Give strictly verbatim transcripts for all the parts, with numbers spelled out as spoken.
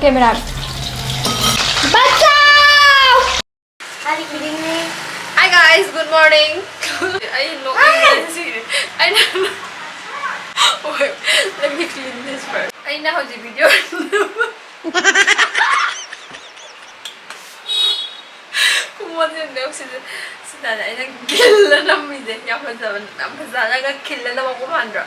Camera. Bachao! Hi guys, good morning. ꯑꯩ ꯅꯣꯛꯅꯤꯡꯉꯦ ꯁꯤꯔꯦ꯫ ꯑꯩꯅ Wait, let me clean this first. ꯑꯩꯅ ꯍꯧꯖꯤꯛ video ꯈꯨꯃꯣꯟꯁꯦ ꯅꯦꯛꯁꯤꯗ ꯁꯤꯗꯅꯦ ꯑꯩꯅ ꯈꯤꯜꯂ ꯅꯝꯃꯤꯁꯦ꯫ ꯌꯥꯝ ꯐꯖꯕ, ꯌꯥꯝ ꯐꯖꯅꯒ ꯈꯤꯜꯂ ꯅꯝꯃꯛꯄ ꯃꯥꯟꯗ꯭ꯔꯣ?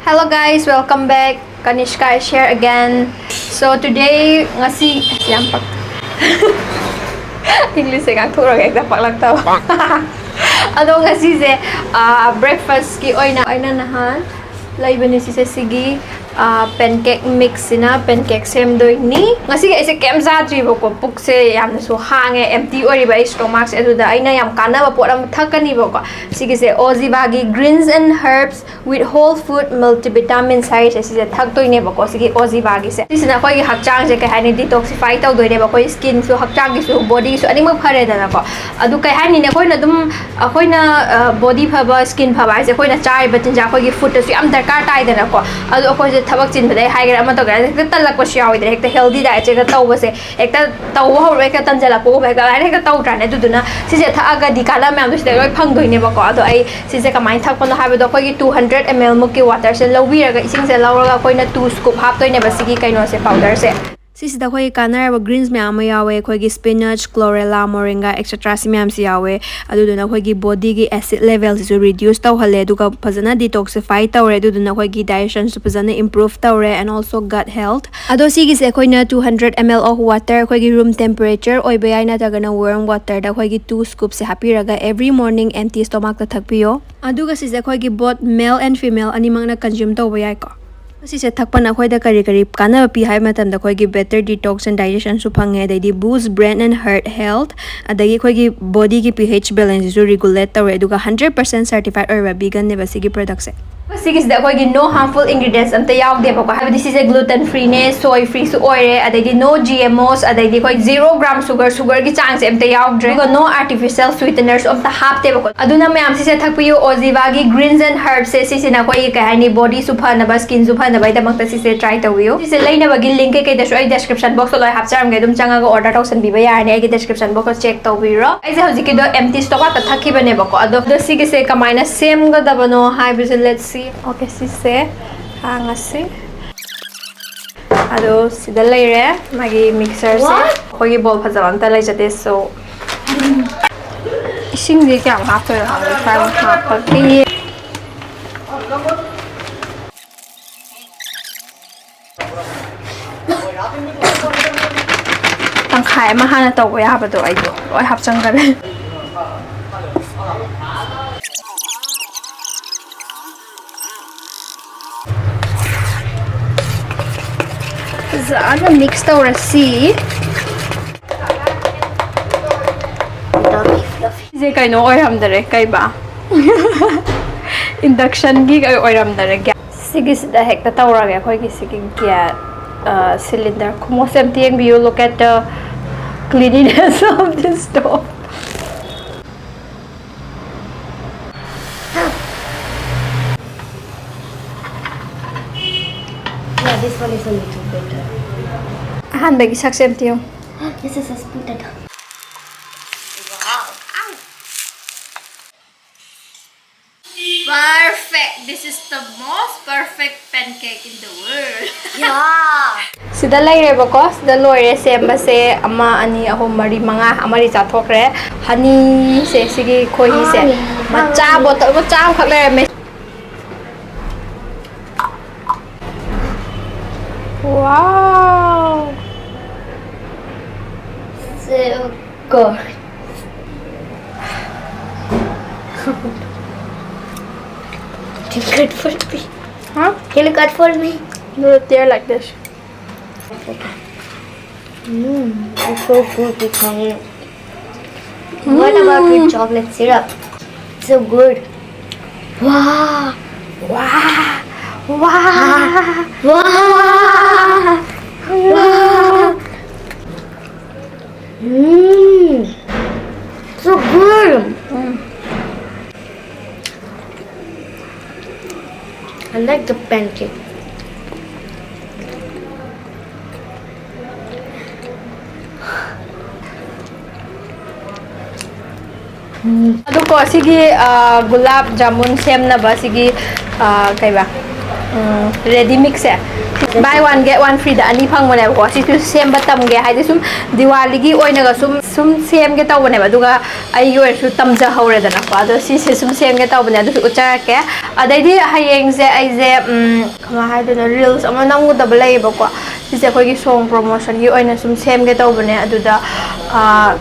Hello guys, welcome back. Kanishka is here again. So today, ꯉꯁꯤ ꯑꯁ, ꯌꯥꯝ ꯄꯛ English ꯁꯦ ꯉꯥꯡꯊꯣꯛꯎꯔꯒ ꯍꯦꯛꯇ ꯄꯛꯂꯛꯇꯕ꯫ ꯑꯗꯣ ꯉꯁꯤꯁꯦ, ꯑꯥ, breakfast ꯀꯤ ꯑꯣꯏꯅ ꯑꯩꯅ ꯅꯍꯥꯟ ꯂꯩꯕꯅꯦ ꯁꯤꯁꯦ, ꯁꯤꯒꯤ, ꯑꯥ, pancake mix ꯁꯤꯅ pancake ꯁꯦꯝꯗꯣꯏꯅꯤ꯫ ꯉꯁꯤꯒꯤ ꯑꯩꯁꯦ ꯀꯩꯝ ꯆꯥꯗ꯭ꯔꯤꯕꯀꯣ, ꯄꯨꯛꯁꯦ ꯌꯥꯝꯅꯁꯨ ꯍꯥꯡꯉꯦ, empty ꯑꯣꯏꯔꯤꯕ ꯑꯩ stomach ꯁꯦ꯫ ꯑꯗꯨꯗ ꯑꯩꯅ ꯌꯥꯝ ꯀꯥꯟꯅꯕ ꯄꯣꯠ ꯑꯃ ꯊꯛꯀꯅꯤꯕꯀꯣ꯫ ꯁꯤꯒꯤꯁꯦ Ozivagi Greens and Herbs with Whole Food Multivitamins ꯍꯥꯏꯔꯤꯁꯦ, ꯁꯤꯁꯦ ꯊꯛꯇꯣꯏꯅꯦꯕꯀꯣ, ꯁꯤꯒꯤ Ozivagi ꯁꯦ꯫ ꯁꯤꯁꯤꯅ ꯑꯩꯈꯣꯏꯒꯤ ꯍꯛꯆꯥꯡꯁꯦ, ꯀꯩ ꯍꯥꯏꯅꯤ, detoxify ꯇꯧꯗꯣꯏꯅꯦꯕ, ꯑꯩꯈꯣꯏ skin ꯁꯨ, ꯍꯛꯆꯥꯡꯒꯤꯁꯨ, body ꯁꯨ, ꯑꯅꯤꯃꯛ ꯐꯔꯦꯗꯅꯀꯣ꯫ ꯑꯗꯨ ꯀꯩ ꯍꯥꯏꯅꯤꯅꯦ, ꯑꯩꯈꯣꯏꯅ ꯑꯗꯨꯝ, ꯑꯩꯈꯣꯏꯅ, ꯑ, body ꯐꯕ, skin ꯐꯕ ꯍꯥꯏꯁꯦ ꯑꯩꯈꯣꯏꯅ ꯆꯥꯔꯤꯕ ꯆꯤꯟꯖꯥꯛ, ꯑꯩꯈꯣꯏꯒꯤ food ꯇꯁꯨ ꯌꯥꯝ ꯗꯔꯀꯥꯔ ꯇꯥꯏꯗꯅꯀꯣ꯫ ꯑꯗꯣ ꯑꯩꯈꯣꯏꯁꯦ ꯊꯕꯛ ꯆꯤꯟꯕꯗꯩ ꯍꯥꯏꯒꯦꯔꯥ ꯑꯃ ꯇꯧꯒꯦꯔꯥ ꯍꯦꯛꯇ ꯇꯜꯂꯛꯄꯁꯨ ꯌꯥꯎꯋꯤꯗꯅ, ꯍꯦꯛꯇ healthy diet ꯁꯦ ꯍꯦꯛꯇ ꯇꯧꯕꯁꯦ, ꯍꯦꯛꯇ ꯇꯧꯕ ꯍꯧꯔꯣ, ꯍꯦꯛꯇ ꯇꯟꯖꯜꯂꯛꯄꯒꯨꯝꯕ ꯍꯦꯛꯇ ꯑꯗꯨꯃꯥꯏꯅ ꯍꯦꯛꯇ ꯇꯧꯗ꯭ꯔꯥꯅꯦ꯫ ꯑꯗꯨꯗꯨꯅ ꯁꯤꯁꯦ ꯊꯛꯑꯒꯗꯤ ꯀꯥꯟꯅꯕ ꯃꯌꯥꯝꯗꯣ ꯁꯤꯗ ꯂꯣꯏ ꯐꯪꯗꯣꯏꯅꯦꯕꯀꯣ꯫ ꯑꯗꯣ ꯑꯩ ꯁꯤꯁꯦ ꯀꯃꯥꯏꯅ ꯊꯛꯄꯅꯣ ꯍꯥꯏꯕꯗꯣ, ꯑꯩꯈꯣꯏꯒꯤ two hundred ml ꯃꯨꯛꯀꯤ water ꯁꯦ ꯂꯧꯕꯤꯔꯒ, ꯏꯁꯤꯡꯁꯦ ꯂꯧꯔꯒ ꯑꯩꯈꯣꯏꯅ two scoop ꯍꯥꯞꯇꯣꯏꯅꯦꯕ ꯁꯤꯒꯤ ꯀꯩꯅꯣꯁꯦ, powder ꯁꯦ꯫ ꯁꯤꯁꯤꯗ ꯑꯩꯈꯣꯏꯒꯤ ꯀꯥꯟꯅꯔꯕ greens ꯃꯌꯥꯝ ꯑꯃ ꯌꯥꯎꯋꯦ, ꯑꯩꯈꯣꯏꯒꯤ spinach, chlorella, moringa, et cetera ꯁꯤ ꯃꯌꯥꯝꯁꯤ ꯌꯥꯎꯋꯦ꯫ ꯑꯗꯨꯗꯨꯅ ꯑꯩꯈꯣꯏꯒꯤ body ꯒꯤ acid level ꯁꯤꯁꯨ reduce ꯇꯧꯍꯜꯂꯦ, ꯑꯗꯨꯒ ꯐꯖꯅ detoxify ꯇꯧꯔꯦ, ꯑꯗꯨꯗꯨꯅ ꯑꯩꯈꯣꯏꯒꯤ digestion ꯁꯨ ꯐꯖꯅ improve ꯇꯧꯔꯦ, and also gut health꯫ ꯑꯗꯣ ꯁꯤꯒꯤꯁꯦ ꯑꯩꯈꯣꯏꯅ two hundred ml of water, ꯑꯩꯈꯣꯏꯒꯤ room temperature ꯑꯣꯏꯕ ꯌꯥꯏ, ꯅꯠꯇ꯭ꯔꯒꯅ warm water ꯗ ꯑꯩꯈꯣꯏꯒꯤ two scoop ꯁꯦ ꯍꯥꯞꯄꯤꯔꯒ every morning empty stomach ꯇ ꯊꯛꯄꯤꯌꯣ꯫ ꯑꯗꯨꯒ ꯁꯤꯁꯦ ꯑꯩꯈꯣꯏꯒꯤ both male and female ꯑꯅꯤꯃꯛꯅ consume ꯇꯧꯕ ꯌꯥꯏꯀꯣ꯫ ꯁꯤꯁꯦ ꯊꯛꯄꯅ ꯑꯩꯈꯣꯏꯗ ꯀꯔꯤ ꯀꯔꯤ ꯀꯥꯟꯅꯕ ꯄꯤ ꯍꯥꯏꯕ ꯃꯇꯝꯗ, ꯑꯩꯈꯣꯏꯒꯤ better detox and digestion ꯁꯨ ꯐꯪꯉꯦ, ꯑꯗꯩꯗꯤ boost brain and heart health, ꯑꯗꯒꯤ ꯑꯩꯈꯣꯏꯒꯤ body ꯒꯤ pH balance ꯁꯤꯁꯨ regulate ꯇꯧꯔꯦ, ꯑꯗꯨꯒ hundred percent certified ꯑꯣꯏꯕ vegan ꯅꯦꯕ ꯁꯤꯒꯤ product ꯁꯦ꯫ ꯁꯤꯒꯤꯁꯤꯗ ꯑꯩꯈꯣꯏꯒꯤ no harmful ingredients ꯑꯝꯇ ꯌꯥꯎꯗꯦꯕꯀꯣ, ꯍꯥꯏꯕꯗꯤ ꯁꯤꯁꯦ gluten free ꯅꯦ, soy free ꯁꯨ ꯑꯣꯏꯔꯦ, ꯑꯗꯩꯗꯤ no G M Os, ꯑꯗꯩꯗꯤ ꯑꯩꯈꯣꯏ zero gram sugar, sugar ꯒꯤ ꯆꯥꯡꯁꯦ ꯑꯝꯇ ꯌꯥꯎꯗ꯭ꯔꯦ, ꯑꯗꯨꯒ no artificial sweetener ꯁꯨ ꯑꯝꯇ ꯍꯥꯞꯇꯦꯕꯀꯣ꯫ ꯑꯗꯨꯅ ꯃꯌꯥꯝ ꯁꯤꯁꯦ ꯊꯛꯄꯤꯌꯨ, Oziva ꯒꯤ greens and herbs ꯁꯦ꯫ ꯁꯤꯁꯤꯅ ꯑꯩꯈꯣꯏꯒꯤ ꯀꯩ ꯍꯥꯏꯅꯤ, body ꯁꯨ ꯐꯅꯕ, skin ꯁꯨ ꯐꯅꯕꯒꯤꯗꯃꯛꯇ ꯁꯤꯁꯦ try ꯇꯧꯕꯤꯌꯨ꯫ ꯁꯤꯁꯦ ꯂꯩꯅꯕꯒꯤ link ꯀꯩꯀꯩꯗꯁꯨ ꯑꯩ description box ꯇ ꯂꯣꯏ ꯍꯥꯞꯆꯔꯝꯒꯦ, ꯑꯗꯨꯝ ꯆꯪꯉꯒ order ꯇꯧꯁꯟꯕꯤꯕ ꯌꯥꯔꯅꯤ ꯑꯩꯒꯤ description box ꯇ check ꯇꯧꯕꯤꯔꯣ꯫ ꯑꯩꯁꯦ ꯍꯧꯖꯤꯛꯀꯤꯗꯣ empty stock ꯉꯥꯛꯇ ꯊꯛꯈꯤꯕꯅꯦꯕꯀꯣ, ꯑꯗꯣ ꯑꯗꯣ ꯁꯤꯒꯤꯁꯦ ꯀꯃꯥꯏꯅ ꯁꯦꯝꯒꯗꯕꯅꯣ ꯍꯥꯏꯕꯁꯦ, let's see꯫ Okay, ꯁꯤꯁꯦ ꯍꯥꯡꯉꯁꯤ꯫ ꯑꯗꯣ ꯁꯤꯗ ꯂꯩꯔꯦ ꯃꯥꯒꯤ mixer ꯁꯦ꯫ What? ꯑꯩꯈꯣꯏꯒꯤ bowl ꯐꯖꯕ ꯑꯝꯇ ꯂꯩꯖꯗꯦ, so ꯏꯁꯤꯡꯁꯦ ꯀꯌꯥꯝ ꯍꯥꯞꯇꯣꯏꯅꯣ ꯈꯪꯗꯦ, ꯈꯔ ꯑꯗꯨꯝ ꯍꯥꯞꯄꯒꯦ꯫ ꯇꯪꯈꯥꯏ ꯑꯃ ꯍꯥꯟꯅ ꯇꯧꯕ ꯌꯥꯕꯗꯣ ꯑꯩꯗꯣ ꯂꯣꯏ ꯍꯥꯞꯆꯟꯈꯔꯦ꯫ ꯐꯖꯅ mix ꯇꯧꯔꯁꯤ꯫ ꯁꯤꯁꯦ ꯀꯩꯅꯣ ꯑꯣꯏꯔꯝꯗꯔꯦ, ꯀꯩꯕꯥ? Induction ꯒꯤ ꯑꯣꯏꯔꯝꯗꯔꯦ꯫ ꯁꯤꯒꯤꯁꯤꯗ ꯍꯦꯛꯇ ꯇꯧꯔꯒꯦ, ꯑꯩꯈꯣꯏꯒꯤ ꯁꯤꯒꯤ gas, ꯑ, cylinder ꯈꯨꯃꯣꯠꯁꯦ ꯑꯝꯇ ꯌꯦꯡꯕꯤꯌꯨ, look at the cleanliness of this stove꯫ Yeah, this one is a little better. ꯑꯍꯥꯟꯕꯒꯤ ꯁꯛꯁꯦ ꯑꯝꯇ ꯌꯦꯡꯉꯨ꯫ Yes, yes, yes, put it. Wow. Perfect. This is the most perfect pancake in the world. Yeah. ꯁꯤꯗ ꯂꯩꯔꯦꯕꯀꯣ, ꯁꯤꯗ ꯂꯣꯏꯔꯦ ꯁꯦꯝꯕꯁꯦ꯫ ꯑꯃ, ꯑꯅꯤ, ꯑꯍꯨꯝ, ꯃꯔꯤ, ꯃꯉꯥ, ꯑꯃꯗꯤ ꯆꯥꯊꯣꯛꯈ꯭ꯔꯦ꯫ ꯍꯅꯤꯁꯦ, ꯁꯤꯒꯤ ꯈꯣꯏꯍꯤꯁꯦ, ꯃꯆꯥ bottle ꯃꯆꯥ ꯑꯃꯈꯛ ꯂꯩꯔꯝꯃꯦ꯫ Wow. So good. Can you cut for me? Huh? Can you cut for me? No, they're like this. Mm, it's so good, you can. What about with chocolate syrup? So good. Wow. Wow! Wow! Wow! Wow! Mm. So good! Mm. I like the pancake. ꯎꯝ, ꯑꯗꯨꯀꯣ, ꯁꯤꯒꯤ, ꯑ, ꯒꯨꯂꯥꯞ ꯖꯥꯃꯨꯟ ꯁꯦꯝꯅꯕ ꯁꯤꯒꯤ, ꯑ, ꯀꯩꯕ, ꯎꯝ, ready mix ꯁꯦ, buy one get one free ꯗ ꯑꯅꯤ ꯐꯪꯕꯅꯦꯕꯀꯣ꯫ ꯁꯤꯁꯨ ꯁꯦꯝꯕ ꯇꯝꯒꯦ, ꯍꯥꯏꯗꯤ ꯁꯨꯝ ꯗꯤꯋꯥꯂꯤꯒꯤ ꯑꯣꯏꯅꯒ ꯁꯨꯝ, ꯁꯨꯝ ꯁꯦꯝꯒꯦ ꯇꯧꯕꯅꯦꯕ꯫ ꯑꯗꯨꯒ ꯑꯩꯒꯤ ꯑꯣꯏꯔꯁꯨ ꯇꯝꯖꯍꯧꯔꯦꯗꯅꯀꯣ꯫ ꯑꯗꯣ ꯁꯤꯁꯦ ꯁꯨꯝ ꯁꯦꯝꯒꯦ ꯇꯧꯕꯅꯦ, ꯑꯗꯨꯁꯨ ꯎꯠꯆꯔꯛꯀꯦ꯫ ꯑꯗꯩꯗꯤ ꯍꯌꯦꯡꯁꯦ ꯑꯩꯁꯦ, ꯎꯝ, ꯀꯃꯥꯏ ꯍꯥꯏꯗꯣꯏꯅꯣ, reels ꯑꯃ ꯅꯝꯒꯗꯕ ꯂꯩꯌꯦꯕꯀꯣ꯫ ꯁꯤꯁꯦ ꯑꯩꯈꯣꯏꯒꯤ song promotion ꯒꯤ ꯑꯣꯏꯅ ꯁꯨꯝ ꯁꯦꯝꯒꯦ ꯇꯧꯕꯅꯦ꯫ ꯑꯗꯨꯗ, ꯑ,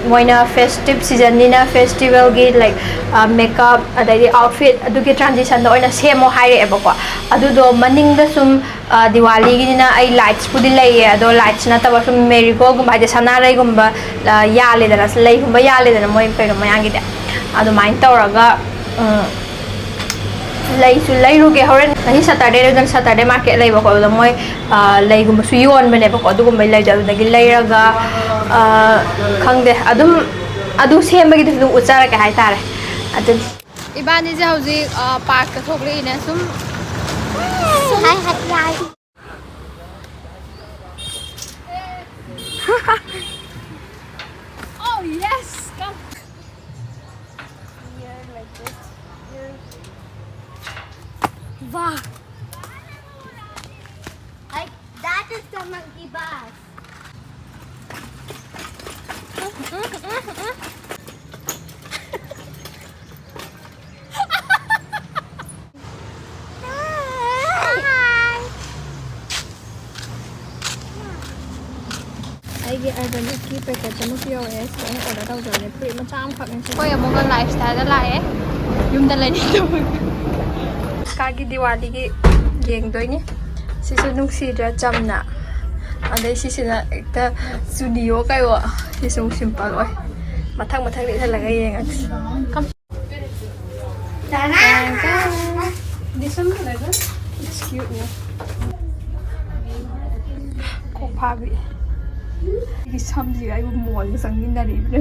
ꯃꯣꯏꯅ festive season ꯅꯤꯅ festival ꯒꯤ, like, ꯑ, makeup ꯑꯗꯩꯗꯤ outfit ꯑꯗꯨꯒꯤ transition ꯗ ꯑꯣꯏꯅ ꯁꯦꯝꯃꯣ ꯍꯥꯏꯔꯛꯑꯦꯕꯀꯣ꯫ ꯑꯗꯨꯗꯣ ꯃꯅꯤꯡꯗ ꯁꯨꯝ, ꯑ, ꯗꯤꯋꯥꯂꯤꯒꯤꯅꯤꯅ ꯑꯩ lights ꯄꯨꯗꯤ ꯂꯩꯌꯦ, ꯑꯗꯣ lights ꯅꯠꯇꯕ ꯁꯨꯝ marigold ꯒꯨꯝꯕ, ꯍꯥꯏꯗꯤ ꯁꯅꯥꯔꯩꯒꯨꯝꯕ, ꯑ, ꯌꯥꯜꯂꯦꯗꯅ, ꯂꯩꯒꯨꯝꯕ ꯌꯥꯜꯂꯦꯗꯅ ꯃꯣꯏ ꯀꯩꯅꯣ ꯃꯌꯥꯝꯒꯤꯗꯤ꯫ ꯑꯗꯨꯃꯥꯏꯅ ꯇꯧꯔꯒ, ꯎꯝ, ꯂꯩꯁꯨ ꯂꯩꯔꯨꯒꯦ꯫ ꯍꯣꯔꯦꯟ ꯉꯁꯤ Saturday ꯅꯤꯗꯅ, Saturday market ꯂꯩꯕꯀꯣ, ꯑꯗꯨꯗ ꯃꯣꯏ, ꯑ, ꯂꯩꯒꯨꯝꯕꯁꯨ ꯌꯣꯟꯕꯅꯦꯕꯀꯣ꯫ ꯑꯗꯨꯒꯨꯝꯕꯩ ꯂꯩꯗꯣ ꯑꯗꯨꯗꯒꯤ ꯂꯩꯔꯒ, ꯑ, ꯈꯪꯗꯦ, ꯑꯗꯨꯝ ꯑꯗꯨ ꯁꯦꯝꯕꯒꯤꯗꯨꯁꯨ ꯑꯗꯨꯝ ꯎꯠꯆꯔꯛꯀꯦ ꯍꯥꯏꯇꯥꯔꯦ꯫ ꯑꯗꯨꯅꯤ꯫ ꯏꯕꯥꯅꯤꯁꯦ ꯍꯧꯖꯤꯛ, ꯑ, park ꯇ ꯊꯣꯛꯂꯛꯏꯅꯦ ꯁꯨꯝ꯫ Hi, hi, hi. Oh, yes, come. Here, like this. Here. Wow. Like, that is the monkey bus. ꯑꯩꯒꯤ Urban Egg ꯀꯤ packet ꯑꯃꯁꯨ ꯌꯧꯔꯛꯑꯦ꯫ ꯁꯤꯗ ꯑꯩꯅ order ꯇꯧꯖꯕꯅꯦ꯫ ꯐꯨꯔꯤꯠ ꯃꯆꯥ ꯑꯃꯈꯛꯅꯦ ꯁꯤ꯫ ꯑꯩꯈꯣꯏ ꯑꯃꯨꯛꯀ lifestyle ꯗ ꯂꯥꯛꯑꯦ꯫ ꯌꯨꯝꯗ ꯂꯩꯅꯤꯡꯗꯕꯒꯤ꯫ ꯀꯥꯒꯤ ꯗꯤꯋꯥꯂꯤꯒꯤ ꯌꯦꯡꯗꯣꯏꯅꯤ꯫ ꯁꯤꯁꯨ ꯅꯨꯡꯁꯤꯗ꯭ꯔꯥ, ꯆꯝꯅ꯫ ꯑꯗꯩ ꯁꯤꯁꯤꯅ ꯍꯦꯛꯇ ꯆꯨꯅꯤꯌꯣ ꯀꯩꯋꯣ꯫ ꯁꯤꯁꯨ ꯑꯃꯨꯛ simple ꯑꯣꯏ꯫ ꯃꯊꯪ ꯃꯊꯪ ꯂꯤꯠꯍꯜꯂꯒ ꯌꯦꯡꯉꯒꯦ꯫ ꯇꯔꯥ! This one, it's cute, yeah. ꯀꯣꯛ ꯐꯥꯕꯤ꯫ ꯑꯩꯒꯤ ꯁꯝꯁꯤꯒ ꯑꯩꯕꯨ ꯃꯣꯜꯒ ꯆꯪꯃꯤꯟꯅꯔꯤꯕꯅꯦ꯫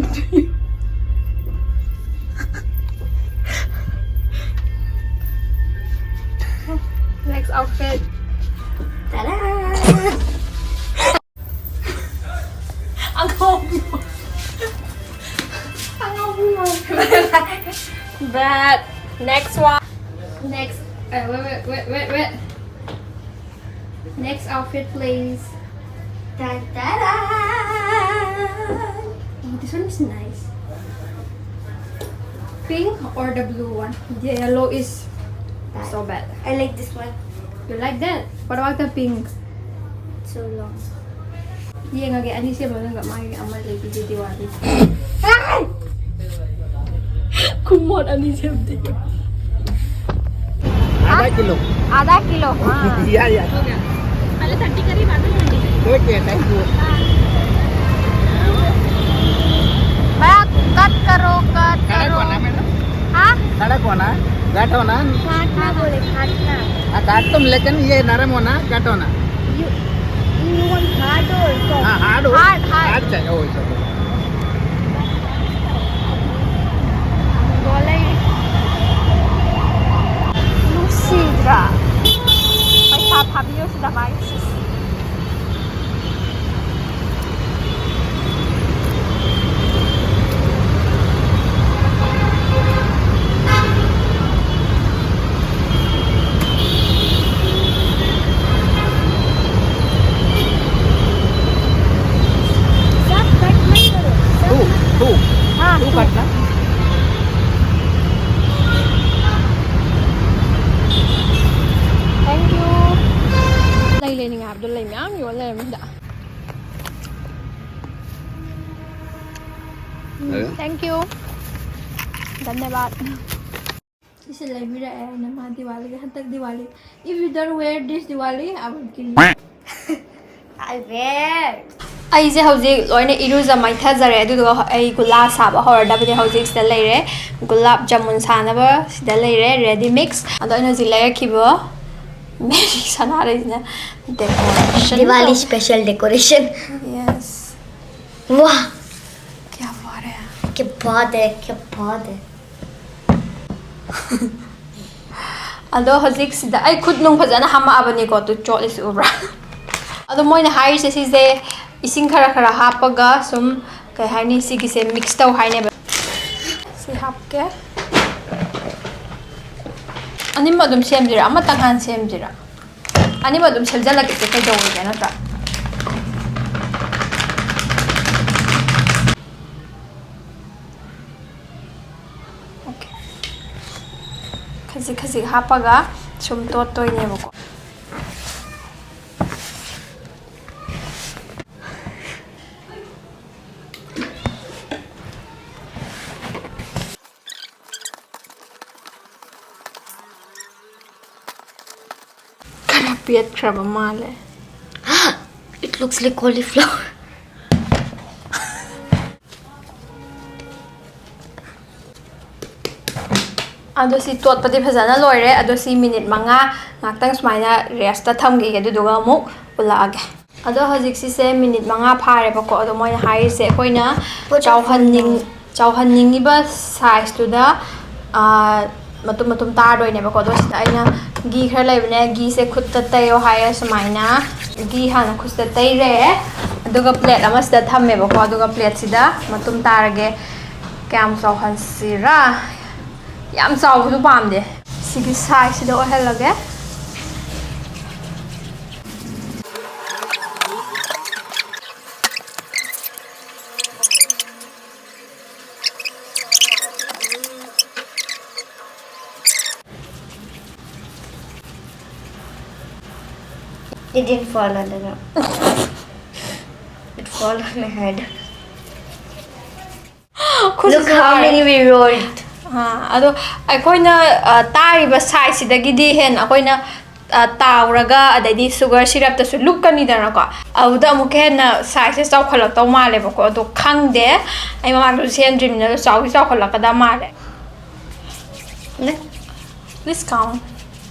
Next outfit. ꯇꯥꯗꯥ! ꯑꯉꯧꯕꯤ꯫ ꯑꯉꯧꯕꯤ꯫ But next one. Next. Uh, wait, wait, wait, wait, wait. Next outfit, please. Da, da, da. Oh, this one is nice. Pink or the blue one? The yellow is so bad. I like this one. You like that? What about the pink? So long. ꯌꯦꯡꯉꯒꯦ, ꯑꯅꯤ ꯁꯦꯝꯕ ꯅꯪꯒ ꯃꯥꯒꯤ ꯑꯃ ꯂꯩꯕꯤꯒꯦ ꯗꯤꯋꯥꯂꯤ꯫ ꯈꯨꯃꯣꯠ ꯑꯅꯤ ꯁꯦꯝꯗꯦ꯫ आधा kilo. आधा किलो, हाँ। या, या। पहले ठंडी करी, बाद में ठंडी। Okay, thank you. भैया, कट करो, कट करो। कड़क होना मैडम। हाँ? कड़क होना, घट होना। काटना बोले, काटना। हाँ, काट तुम, लेकिन ये नरम होना, घट होना। You, you want hard also? हाँ, hard हो। Hard, hard. Hard चाहिए, ओ, it's okay. Walay. Lucidra. May papabyo sa devices. सब कट मत करो, सब तू, मत तू, हाँ, तू तू। कट ना। Thank you. ꯂꯩ ꯂꯩꯅꯤꯡꯉꯦ ꯍꯥꯏꯕꯗꯣ ꯂꯩ ꯃꯌꯥꯝ ꯌꯣꯜ ꯂꯩꯔꯝꯃꯤꯗ꯫ ꯎꯝ, ꯑꯦ? Thank you. धन्यवाद. ꯁꯤꯁꯦ ꯂꯩꯕꯤꯔꯛꯑꯦ ꯑꯩꯅ ꯃꯥ ꯗꯤꯋꯥꯂꯤꯒꯤ, ꯍꯟꯗꯛ Diwali. If you don't wear this Diwali, I will kill you. I wear. ꯑꯩꯁꯦ ꯍꯧꯖꯤꯛ ꯂꯣꯏꯅ ꯏꯔꯨꯖ ꯃꯥꯏꯊꯖꯔꯦ, ꯑꯗꯨꯗꯨꯒ ꯑꯩ ꯒꯨꯂꯥ ꯁꯥꯕ ꯍꯧꯔꯗꯕꯅꯦ꯫ ꯍꯧꯖꯤꯛ ꯁꯤꯗ ꯂꯩꯔꯦ, ꯒꯨꯂꯥꯞ ꯖꯥꯃꯨꯟ ꯁꯥꯅꯕ ꯁꯤꯗ ꯂꯩꯔꯦ, ꯔꯦꯗꯤ ꯃꯤꯛꯁ꯫ ꯑꯗꯣ ꯑꯩꯅ ꯍꯧꯖꯤꯛ ꯂꯩꯔꯛꯈꯤꯕ ꯃꯦꯔꯤ ꯁꯅꯥꯔꯩꯁꯤꯅ decoration. Diwali special decoration. Yes. ꯋꯥ꯫ ꯀꯌꯥ ꯐꯔꯦ꯫ ꯀꯌꯥ ꯕꯥꯠ ꯍꯦ, ꯀꯌꯥ ꯕꯥꯠ ꯍꯦ꯫ ꯑꯗꯣ ꯍꯧꯖꯤꯛꯁꯤꯗ ꯑꯩ ꯈꯨꯠ ꯅꯨꯡ ꯐꯖꯅ ꯍꯥꯝꯃꯛꯑꯕꯅꯤꯀꯣ, ꯑꯗꯨ ꯆꯣꯠꯂꯤꯁꯤ ꯎꯕ꯭ꯔꯥ? ꯑꯗꯣ ꯃꯣꯏꯅ ꯍꯥꯏꯔꯤꯁꯦ ꯁꯤꯁꯦ ꯏꯁꯤꯡ ꯈꯔ ꯈꯔ ꯍꯥꯞꯄꯒ ꯁꯨꯝ, ꯀꯩ ꯍꯥꯏꯅꯤ, ꯁꯤꯒꯤꯁꯦ ꯃꯤꯛꯁ ꯇꯧ ꯍꯥꯏꯅꯦꯕ꯫ ꯁꯤ ꯍꯥꯞꯀꯦ꯫ ꯑꯅꯤꯃꯛ ꯑꯗꯨꯝ ꯁꯦꯝꯁꯤꯔꯥ? ꯑꯃꯇꯪ ꯍꯥꯟꯅ ꯁꯦꯝꯁꯤꯔꯥ? ꯑꯅꯤꯃꯛ ꯑꯗꯨꯝ ꯁꯦꯝꯖꯤꯜꯂꯛꯀꯦꯁꯦ, ꯀꯩꯗꯧꯔꯒꯦ ꯅꯠꯇ꯭ꯔꯥ? ꯑꯣꯀꯦ꯫ ꯈꯖꯤꯛ ꯈꯖꯤꯛ ꯍꯥꯞꯄꯒ ꯁꯨꯝ ꯇꯣꯠꯇꯣꯏꯅꯦꯕꯀꯣ꯫ ꯈꯔ ꯄꯦꯠꯈ꯭ꯔꯕ ꯃꯥꯜꯂꯦ꯫ It looks like cauliflower. ꯑꯗꯣ ꯁꯤ ꯇꯣꯠꯄꯗꯤ ꯐꯖꯅ ꯂꯣꯏꯔꯦ꯫ ꯑꯗꯣ ꯁꯤ ꯃꯤꯅꯤꯠ ꯃꯉꯥ ꯉꯥꯛꯇꯪ ꯁꯨꯃꯥꯏꯅ ꯔꯦꯁꯇ ꯊꯝꯈꯤꯒꯦ, ꯑꯗꯨꯗꯨꯒ ꯑꯃꯨꯛ ꯎꯠꯂꯛꯑꯒꯦ꯫ ꯑꯗꯣ ꯍꯧꯖꯤꯛ ꯁꯤꯁꯦ ꯃꯤꯅꯤꯠ ꯃꯉꯥ ꯐꯥꯔꯦꯕꯀꯣ꯫ ꯑꯗꯣ ꯃꯣꯏꯅ ꯍꯥꯏꯔꯤꯁꯦ ꯑꯩꯈꯣꯏꯅ Put your ꯆꯥꯎꯍꯟꯅꯤꯡ phone down. ꯆꯥꯎꯍꯟꯅꯤꯡꯉꯤꯕ ꯁꯥꯏꯖꯇꯨꯗ, ꯑ, ꯃꯇꯨꯝ ꯃꯇꯨꯝ ꯇꯥꯔꯗꯣꯏꯅꯦꯕꯀꯣ꯫ ꯑꯗꯣ ꯁꯤꯗ ꯑꯩꯅ ꯘꯤ ꯈꯔ ꯂꯩꯕꯅꯦ, ꯘꯤꯁꯦ ꯈꯨꯠꯇ ꯇꯩꯌꯣ ꯍꯥꯏꯌꯦ ꯁꯨꯃꯥꯏꯅ꯫ ꯘꯤ ꯍꯥꯟꯅ ꯈꯨꯠꯁꯤꯗ ꯇꯩꯔꯦ, ꯑꯗꯨꯒ ꯄ꯭ꯂꯦꯠ ꯑꯃꯁꯤꯗ ꯊꯝꯃꯦꯕꯀꯣ꯫ ꯑꯗꯨꯒ ꯄ꯭ꯂꯦꯠꯁꯤꯗ ꯃꯇꯨꯝ ꯇꯥꯔꯒꯦ꯫ ꯀꯌꯥꯝ ꯆꯥꯎꯍꯟꯁꯤꯔꯥ? ꯌꯥꯝ ꯆꯥꯎꯕꯁꯨ ꯄꯥꯝꯗꯦ꯫ ꯁꯤꯒꯤ ꯁꯥꯏꯖꯁꯤꯗ ꯑꯣꯏꯍꯜꯂꯒꯦ꯫ It didn't fall on the ground. It fall on my head. ꯈꯨꯠꯁꯨ Look how ꯅꯥꯔꯦ꯫ Many we rolled. ꯑꯥ, ꯑꯗꯣ ꯑꯩꯈꯣꯏꯅ, ꯑ, ꯇꯥꯔꯤꯕ ꯁꯥꯏꯖꯁꯤꯗꯒꯤꯗꯤ ꯍꯦꯟꯅ ꯑꯩꯈꯣꯏꯅ ꯇꯥꯎꯔꯒ ꯑꯗꯩꯗꯤ sugar syrupꯇꯁꯨ ꯂꯨꯞꯀꯅꯤꯗꯅꯀꯣ꯫ ꯑꯗꯨꯗ ꯑꯃꯨꯛꯀ ꯍꯦꯟꯅ sizeꯁꯦ ꯆꯥꯎꯈꯠꯂꯛꯇꯧ ꯃꯥꯜꯂꯦꯕꯀꯣ꯫ ꯑꯗꯣ ꯈꯪꯗꯦ, ꯑꯩ ꯃꯃꯥꯡꯗꯁꯨ ꯁꯦꯝꯗ꯭ꯔꯤꯕꯅꯤꯅ꯫ ꯑꯗꯣ ꯆꯥꯎꯗꯤ ꯆꯥꯎꯈꯠꯂꯛꯀꯗꯕ ꯃꯥꯜꯂꯦ꯫ Please count.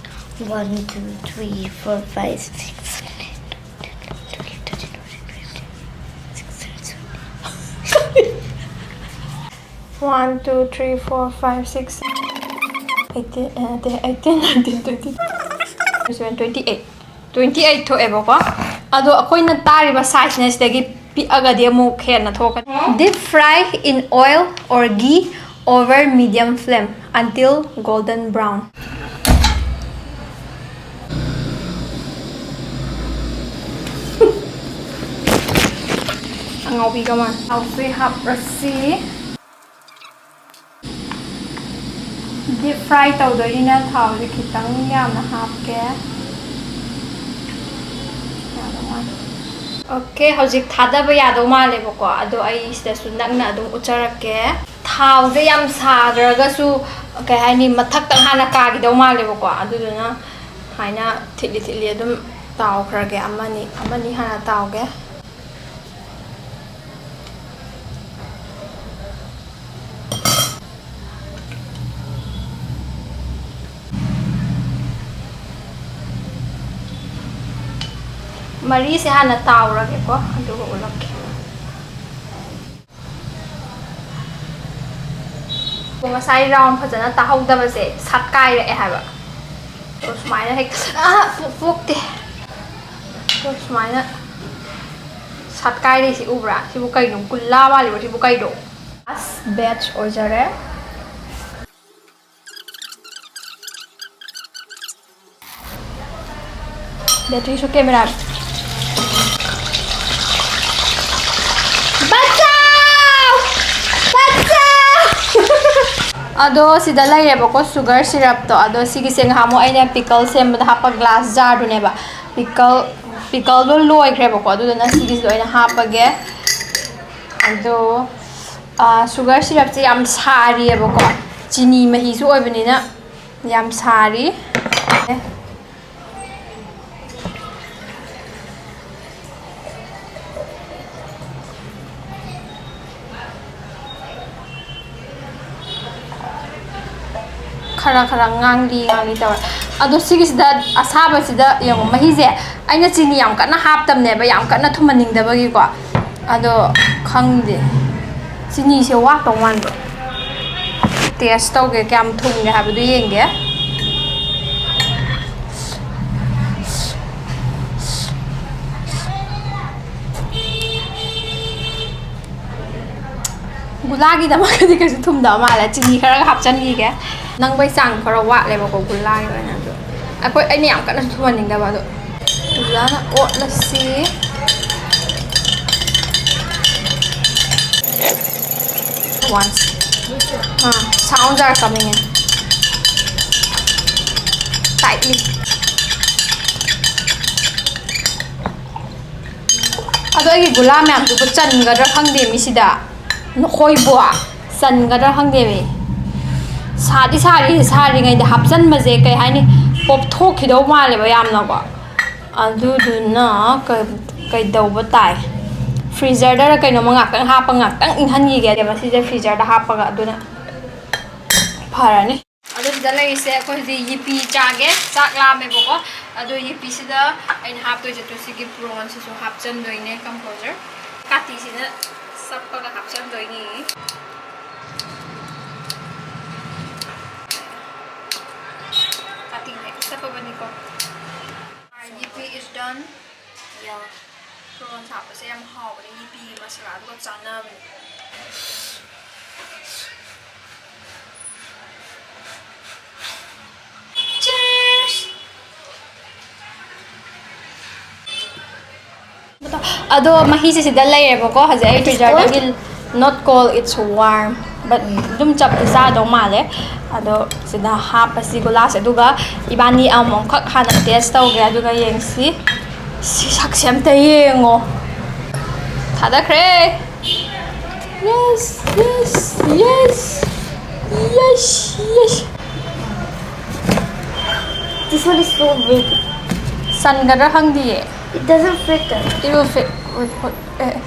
One, two, three, four, five, six, seven, eight, nine, ten, eleven, twelve, thirteen, fourteen, fifteen, sixteen, seventeen. One, two, three, four, five, six, eighteen, uh, eighteen, nineteen, twenty, twenty-seven, twenty-eight. Twenty eight ꯊꯣꯛꯑꯦꯕꯀꯣ꯫ ꯑꯗꯣ ꯑꯩꯈꯣꯏꯅ ꯇꯥꯔꯤꯕ sizeꯅ ꯁꯤꯗꯒꯤ ꯄꯤꯛꯑꯒꯗꯤ ꯑꯃꯨꯛ ꯍꯦꯟꯅ ꯊꯣꯛꯀꯅꯤ꯫ Deep fry in oil or ghee over medium flame until golden brown. ꯑꯉꯧꯕꯤꯒ ꯃꯥꯟ ꯊꯥꯎꯁꯦ ꯍꯥꯞꯄ꯭ꯔꯁꯤ꯫ Deep fry ꯇꯧꯗꯣꯏꯅꯤꯅ ꯊꯥꯎꯁꯦ ꯈꯤꯇꯪ ꯌꯥꯝꯅ ꯍꯥꯞꯀꯦ꯫ Okay, ꯍꯧꯖꯤꯛ ꯊꯥꯗꯕ ꯌꯥꯗꯧ ꯃꯥꯜꯂꯦꯕꯀꯣ꯫ ꯑꯗꯣ ꯑꯩ ꯁꯤꯗꯁꯨ ꯅꯛꯅ ꯑꯗꯨꯝ ꯎꯠꯆꯔꯛꯀꯦ꯫ ꯊꯥꯎꯁꯦ ꯌꯥꯝ ꯁꯥꯈ꯭ꯔꯒꯁꯨ, ꯀꯩ ꯍꯥꯏꯅꯤ, ꯃꯊꯛꯇꯪ ꯍꯥꯟꯅ ꯀꯥꯈꯤꯗꯧ ꯃꯥꯜꯂꯦꯕꯀꯣ꯫ ꯑꯗꯨꯗꯨꯅ ꯁꯨꯃꯥꯏꯅ ꯊꯤꯠꯂꯤ ꯊꯤꯠꯂꯤ ꯑꯗꯨꯝ ꯇꯥꯎꯈ꯭ꯔꯒꯦ꯫ ꯑꯃꯅꯤ, ꯑꯃꯅꯤ ꯍꯥꯟꯅ ꯇꯥꯎꯒꯦ꯫ ꯃꯔꯤꯁꯦ ꯍꯥꯟꯅ ꯇꯥꯎꯔꯒꯦꯀꯣ, ꯑꯗꯨꯒ ꯎꯠꯂꯛꯀꯦ꯫ ꯉꯁꯥꯏ round ꯐꯖꯅ ꯇꯥꯍꯧꯗꯕꯁꯦ ꯁꯠꯀꯥꯏꯔꯛꯑꯦ ꯍꯥꯏꯕ꯫ ꯑꯗꯣ ꯁꯨꯃꯥꯏꯅ ꯍꯦꯛ, ꯑꯥ, ꯄꯣꯛ-, ꯄꯣꯛꯇꯦ꯫ ꯑꯗꯣ ꯁꯨꯃꯥꯏꯅ ꯁꯠꯀꯥꯏꯔꯤꯁꯤ ꯎꯕ꯭ꯔꯥ? ꯁꯤꯕꯨ ꯀꯩꯅꯣ? ꯀꯨꯟꯂꯥ ꯃꯥꯜꯂꯤꯕ, ꯁꯤꯕꯨ ꯀꯩꯅꯣ? Last batch ꯑꯣꯏꯖꯔꯦ꯫ Batteryꯁꯨ camera꯫ Bachao! Bachao! ꯑꯗꯣ ꯁꯤꯗ ꯂꯩꯔꯦꯕꯀꯣ, sugar syrupꯇꯣ꯫ ꯑꯗꯣ ꯁꯤꯒꯤꯁꯦ ꯉꯍꯥꯟꯃꯨꯛ ꯑꯩꯅ pickle ꯁꯦꯝꯕꯗ ꯍꯥꯞꯄ glass jarꯗꯨꯅꯦꯕ꯫ Pickle, pickleꯗꯣ ꯂꯣꯏꯈ꯭ꯔꯦꯕꯀꯣ, ꯑꯗꯨꯗꯨꯅ ꯁꯤꯒꯤꯁꯤꯗ ꯑꯣꯏꯅ ꯍꯥꯞꯄꯒꯦ꯫ ꯑꯗꯣ, ꯑ, sugar syrupꯁꯦ ꯌꯥꯝ ꯁꯥꯔꯤꯑꯕꯀꯣ, ꯆꯤꯅꯤ ꯃꯍꯤꯁꯨ ꯑꯣꯏꯕꯅꯤꯅ ꯌꯥꯝ ꯁꯥꯔꯤ꯫ ꯈꯔ ꯈꯔ ꯉꯥꯡꯂꯤ ꯉꯥꯡꯂꯤ ꯇꯧꯔꯦ꯫ ꯑꯗꯣ ꯁꯤꯒꯤꯁꯤꯗ ꯑꯁꯥꯕꯁꯤꯗ ꯌꯦꯡꯉꯣ, ꯃꯍꯤꯁꯦ ꯑꯩꯅ ꯆꯤꯅꯤ ꯌꯥꯝ ꯀꯟꯅ ꯍꯥꯞꯇꯕꯅꯦꯕ, ꯌꯥꯝ ꯀꯟꯅ ꯊꯨꯝꯍꯟꯅꯤꯡꯗꯕꯒꯤꯀꯣ꯫ ꯑꯗꯣ ꯈꯪꯗꯦ, ꯆꯤꯅꯤꯁꯦ ꯋꯥꯠꯇꯧ ꯃꯥꯟꯕ꯫ ꯇꯦꯁ ꯇꯧꯒꯦ, ꯀꯌꯥꯝ ꯊꯨꯝꯒꯦ ꯍꯥꯏꯕꯗꯨ ꯌꯦꯡꯒꯦ꯫ ꯒꯨꯂꯥꯒꯤꯗꯃꯛꯇꯗꯤ ꯀꯩꯁꯨ ꯊꯨꯝꯗꯕ ꯃꯥꯜꯂꯦ꯫ ꯆꯤꯅꯤ ꯈꯔꯒ ꯍꯥꯞꯆꯤꯟꯈꯤꯒꯦ꯫ ꯅꯪꯕꯩ ꯆꯥꯡ ꯈꯔ ꯋꯥꯠꯂꯦꯕꯀꯣ ꯒꯨꯂꯥꯒꯤ ꯑꯣꯏꯅ꯫ ꯑꯗꯣ ꯑꯩꯈꯣꯏ, ꯑꯩꯅ ꯌꯥꯝ ꯀꯟꯅ ꯊꯨꯝꯍꯟꯅꯤꯡꯗꯕ꯫ ꯑꯗꯣ ꯐꯖꯅ ꯑꯣꯠꯂꯁꯤ꯫ Once. Ah, sounds are coming in. Tightly. ꯑꯗꯣ ꯑꯩꯒꯤ ꯒꯨꯂꯥ ꯃꯌꯥꯝꯗꯨꯕꯨ ꯆꯟꯒꯗ꯭ꯔꯥ ꯈꯪꯗꯦ ꯃꯤꯁꯤꯗ꯫ ꯅꯈꯣꯏꯕꯨ ꯆꯟꯒꯗ꯭ꯔꯥ ꯈꯪꯗꯦꯃꯤ꯫ ꯁꯥꯗꯤ ꯁꯥꯔꯤ, ꯁꯥꯔꯤꯉꯩꯗ ꯍꯥꯞꯆꯟꯕꯁꯦ ꯀꯩ ꯍꯥꯏꯅꯤ, ꯄꯣꯞꯊꯣꯛꯈꯤꯗꯧ ꯃꯥꯜꯂꯦꯕ ꯌꯥꯝꯅꯀꯣ꯫ ꯑꯗꯨꯗꯨꯅ ꯀ-, ꯀꯩꯗꯧꯕ ꯇꯥꯏ, ꯐ꯭ꯔꯤꯖꯔꯗꯔ ꯀꯩꯅꯣꯝꯃ ꯉꯥꯛꯇꯪ ꯍꯥꯞꯄ, ꯉꯥꯛꯇꯪ ꯏꯪꯍꯟꯈꯤꯒꯦ꯫ ꯃꯁꯤꯁꯦ ꯐ꯭ꯔꯤꯖꯔꯗ ꯍꯥꯞꯄꯒ ꯑꯗꯨꯅ ꯐꯔꯅꯤ꯫ ꯑꯗꯨ ꯁꯤꯗ ꯂꯩꯔꯤꯁꯦ ꯑꯩꯈꯣꯏ ꯍꯧꯖꯤꯛ ꯌꯦꯄꯤ ꯆꯥꯒꯦ꯫ ꯆꯥꯛ ꯂꯥꯝꯃꯦꯕꯀꯣ꯫ ꯑꯗꯣ ꯌꯦꯄꯤꯁꯤꯗ ꯑꯩꯅ ꯍꯥꯞꯇꯣꯏꯁꯦ ꯇꯨ ꯁꯤꯒꯤ ꯄ꯭ꯔꯣꯟꯁꯤꯁꯨ ꯍꯥꯞꯆꯟꯗꯣꯏꯅꯦ ꯀꯝꯄꯣꯖꯔ꯫ ꯀꯥꯇꯤꯁꯤꯅ ꯆꯞꯄꯒ ꯍꯥꯞꯆꯟꯗꯣꯏꯅꯤ꯫ ꯀꯥꯇꯤꯅ ꯍꯦꯛꯇ ꯆꯞꯄꯕꯅꯤꯀꯣ꯫ Our yippee is done. Yeah. Prawns ꯍꯥꯞꯄꯁꯦ ꯌꯥꯝ ꯍꯥꯎꯕꯅꯦ, ꯌꯦꯄꯤꯒꯤ ꯃꯁꯥꯂꯥꯗꯨꯒ ꯆꯥꯟꯅꯕꯅꯦ꯫ Cheers! ꯑꯗꯣ ꯃꯍꯤꯁꯦ ꯁꯤꯗ ꯂꯩꯔꯦꯕꯀꯣ꯫ ꯍꯧꯖꯤꯛ ꯑꯩ It is ꯐ꯭ꯔꯤꯖꯔꯗꯒꯤ cold? Not cold, it's warm, but ꯑꯗꯨꯝ ꯆꯞꯇꯤ ꯆꯥꯗꯧ ꯃꯥꯜꯂꯦ꯫ ꯑꯗꯣ ꯁꯤꯗ ꯍꯥꯞꯄꯁꯤ ꯒꯨꯂꯥꯁꯦ, ꯑꯗꯨꯒ ꯏꯕꯥꯅꯤ ꯑꯃꯃꯝꯈꯛ ꯍꯥꯟꯅ ꯇꯦꯁ ꯇꯧꯒꯦ, ꯑꯗꯨꯒ ꯌꯦꯡꯁꯤ꯫ ꯁꯤ ꯁꯛꯁꯦ ꯑꯝꯇ ꯌꯦꯡꯉꯣ꯫ ꯊꯥꯗꯈ꯭ꯔꯦ꯫ Yes, yes, yes, yes, yes. This one is so big. ꯆꯟꯒꯗ꯭ꯔꯥ ꯈꯪꯗꯤꯌꯦ꯫ It doesn't fit. It will fit. ꯑꯦ꯫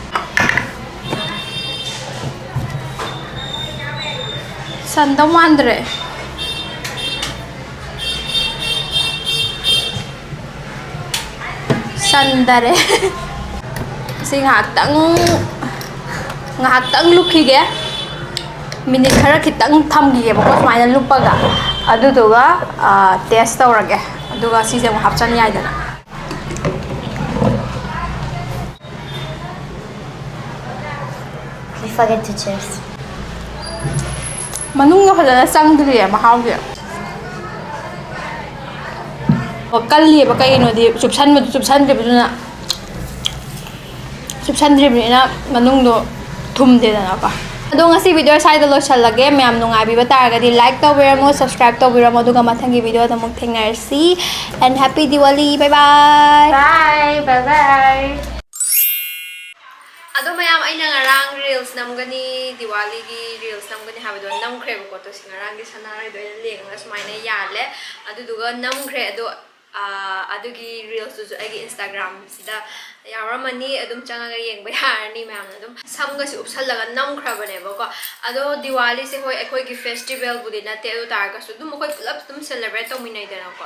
ꯆꯟꯗꯧ ꯃꯥꯟꯗ꯭ꯔꯦ꯫ ꯆꯟꯗꯔꯦ꯫ ꯁꯤ ꯉꯥꯏꯍꯥꯛꯇꯪ, ꯉꯥꯏꯍꯥꯛꯇꯪ ꯂꯨꯞꯈꯤꯒꯦ꯫ ꯃꯤꯅꯤꯠ ꯈꯔ ꯈꯤꯇꯪ ꯊꯝꯈꯤꯒꯦꯕꯀꯣ, ꯁꯨꯃꯥꯏꯅ ꯂꯨꯞꯄꯒ꯫ ꯑꯗꯨꯗꯨꯒ, ꯑ, taste ꯇꯧꯔꯒꯦ꯫ ꯑꯗꯨꯒ ꯁꯤꯁꯦ ꯑꯃꯨꯛ ꯍꯥꯞꯆꯟ ꯌꯥꯏꯗꯅ꯫ Don't forget to cheers. ꯃꯅꯨꯡꯗ ꯐꯖꯅ ꯆꯪꯗ꯭ꯔꯤꯌꯦ ꯃꯍꯥꯎꯁꯦ꯫ ꯑꯣ, ꯀꯜꯂꯤꯌꯦꯕ, ꯀꯩꯒꯤꯅꯣꯗꯤ ꯆꯨꯞꯁꯟꯕꯗꯨ ꯆꯨꯞꯁꯟꯗ꯭ꯔꯤꯕꯗꯨꯅ, ꯆꯨꯞꯁꯟꯗ꯭ꯔꯤꯕꯅꯤꯅ ꯃꯅꯨꯡꯗꯣ ꯊꯨꯝꯗꯦꯗꯅꯀꯣ꯫ ꯑꯗꯣ ꯉꯁꯤ video ꯁ꯭ꯋꯥꯏꯗ ꯂꯣꯏꯁꯜꯂꯒꯦ꯫ ꯃꯌꯥꯝ ꯅꯨꯡꯉꯥꯏꯕꯤꯕ ꯇꯥꯔꯒꯗꯤ like ꯇꯧꯕꯤꯔꯝꯃꯣ, subscribe ꯇꯧꯕꯤꯔꯝꯃꯣ, ꯑꯗꯨꯒ ꯃꯊꯪꯒꯤ videoꯗ ꯑꯃꯨꯛ ꯊꯦꯡꯅꯔꯁꯤ꯫ And happy Diwali! Bye bye! Bye, bye bye. ꯑꯗꯣ ꯃꯌꯥꯝ, ꯑꯩꯅ ꯉꯔꯥꯡ reels ꯅꯝꯒꯅꯤ, ꯗꯤꯋꯥꯂꯤꯒꯤ reels ꯅꯝꯒꯅꯤ ꯍꯥꯏꯕꯗꯣ ꯅꯝꯈ꯭ꯔꯦꯕꯀꯣ꯫ ꯇꯣ ꯁꯤ ꯉꯔꯥꯡꯒꯤ ꯁꯅꯥꯔꯩꯗꯣ ꯑꯩꯅ ꯂꯦꯡꯉꯒ ꯁꯨꯃꯥꯏꯅ ꯌꯥꯜꯂꯦ, ꯑꯗꯨꯗꯨꯒ ꯅꯝꯈ꯭ꯔꯦ꯫ ꯑꯗꯣ, ꯑꯥ, ꯑꯗꯨꯒꯤ reelsꯇꯨꯁꯨ ꯑꯩꯒꯤ Instagramꯁꯤꯗ ꯌꯥꯎꯔꯝꯃꯅꯤ, ꯑꯗꯨꯝ ꯆꯪꯉꯒ ꯌꯦꯡꯕ ꯌꯥꯔꯅꯤ꯫ ꯃꯌꯥꯝꯅ ꯑꯗꯨꯝ ꯁꯝꯒꯁꯦ ꯎꯞꯁꯜꯂꯒ ꯅꯝꯈ꯭ꯔꯕꯅꯦꯕꯀꯣ꯫ ꯑꯗꯣ ꯗꯤꯋꯥꯂꯤꯁꯦ, ꯍꯣꯏ, ꯑꯩꯈꯣꯏꯒꯤ festivalꯕꯨꯗꯤ ꯅꯠꯇꯦ, ꯑꯗꯨ ꯇꯥꯔꯒꯁꯨ ꯑꯗꯨꯝ ꯑꯩꯈꯣꯏ ꯄꯨꯂꯞ ꯑꯗꯨꯝ celebrate ꯇꯧꯃꯤꯟꯅꯩꯗꯅꯀꯣ꯫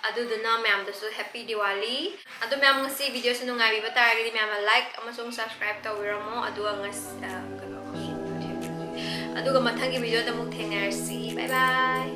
ꯑꯗꯨꯗꯨꯅ ꯃꯌꯥꯝꯗꯁꯨ happy Diwali꯫ ꯑꯗꯣ ꯃꯌꯥꯝ, ꯉꯁꯤ videoꯁꯦ ꯅꯨꯡꯉꯥꯏꯕꯤꯕ ꯇꯥꯔꯒꯗꯤ ꯃꯌꯥꯝꯅ like ꯑꯃꯁꯨꯡ subscribe ꯇꯧꯕꯤꯔꯝꯃꯣ꯫ ꯑꯗꯨꯒ ꯉꯁꯤ, ꯑ, ꯀꯩꯅꯣ, ꯑꯗꯨꯒ ꯃꯊꯪꯒꯤ videoꯗ ꯑꯃꯨꯛ ꯊꯦꯡꯅꯔꯁꯤ꯫ Bye bye꯫